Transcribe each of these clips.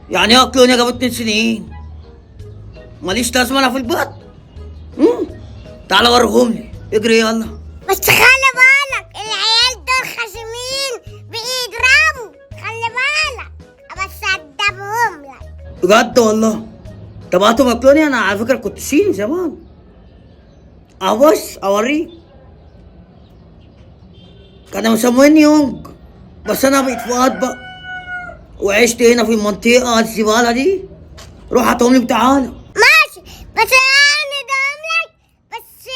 يعني ايه اكلوني جابوا 2 سنين؟ ماليش لازمه انا في البيت. تعالى وريهم لي، اجري يلا. بس خلي بالك العيال دول خشمين بيضربوا، خلي بالك بس ادبهم لك. بجد والله؟ طب هاتوا ماكلوني. انا على فكرة كنت صيني زمان. ابص اوريك، كانوا مسميني يونج، بس انا بقيت فؤاد بقى وعشت هنا في المنطقة الزبالة دي. روح هاتهم لي وتعالى. ماشي بس انا ادهم لك، بس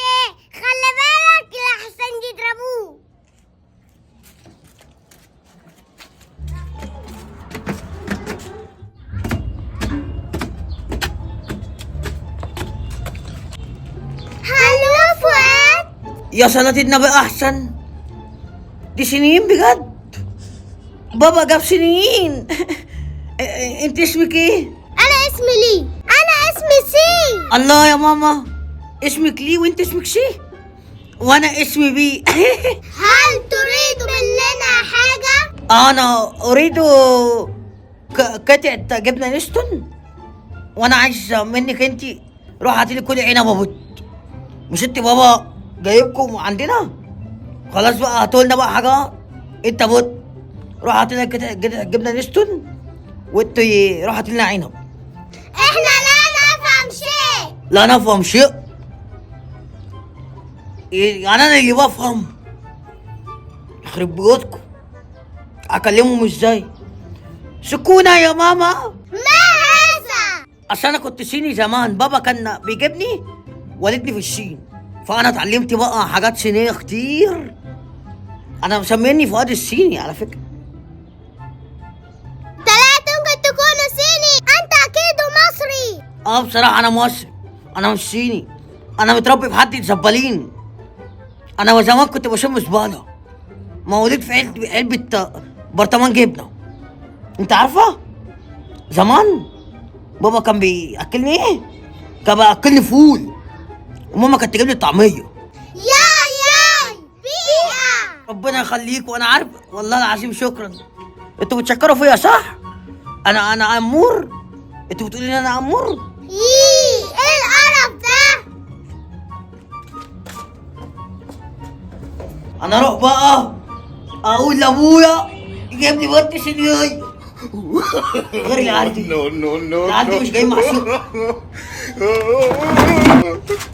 خلي بالك لحسن يضربوه. هلو فؤاد. يا صلاة النبي احسن، دي سنين بجد، بابا جاب سنين. انت اسمك ايه؟ انا اسمي لي. انا اسمي سي. الله يا ماما، اسمك لي وانت اسمك سي، وانا اسمي بي. هل تريد مننا حاجة؟ انا اريد قطعة جبنة نستون، وانا عايز منك انت روح هاتي لي كل عنب ابو. مش انت بابا جايبكم عندنا؟ خلاص بقى هاتوا لنا بقى حاجة. انت بوت روح هات لنا جبنة نستون، وانت روح هات لنا عنب. احنا لا نفهم شيء. لا نفهم شيء؟ إيه يعني انا اللي بفهم؟ يخرب بيوتكم، اكلمهم ازاي؟ سكونة يا ماما. ما هذا؟ اصل انا كنت صيني زمان، بابا كان بيجيبني والدني في الصين، فانا اتعلمت بقى حاجات صينية كتير. انا مسميني فؤاد الصيني على فكرة. انت لا يمكن تكون صيني، انت اكيد مصري. بصراحة انا مصري، انا مش صيني، انا متربي في حد زبالين. انا زمان كنت بشم زبالة، مولود في علبة برطمان جبنة. انت عارفة؟ زمان بابا كان بياكلني ايه؟ كان بياكلني فول، وماما كانت تجيب لي الطعمية. ياي ياي بيئة. ربنا يخليك، وانا عارف والله العظيم. شكرا. انتوا بتشكروا فيا صح؟ انا امور؟ انتوا بتقولوا لي انا امور؟ يي ايه القرف ده؟ انا اروح بقى اقول لابويا يجيب لي بط صينية. غير العيال دي. No, no, no, العيال دي مش جايين مع السوق. no.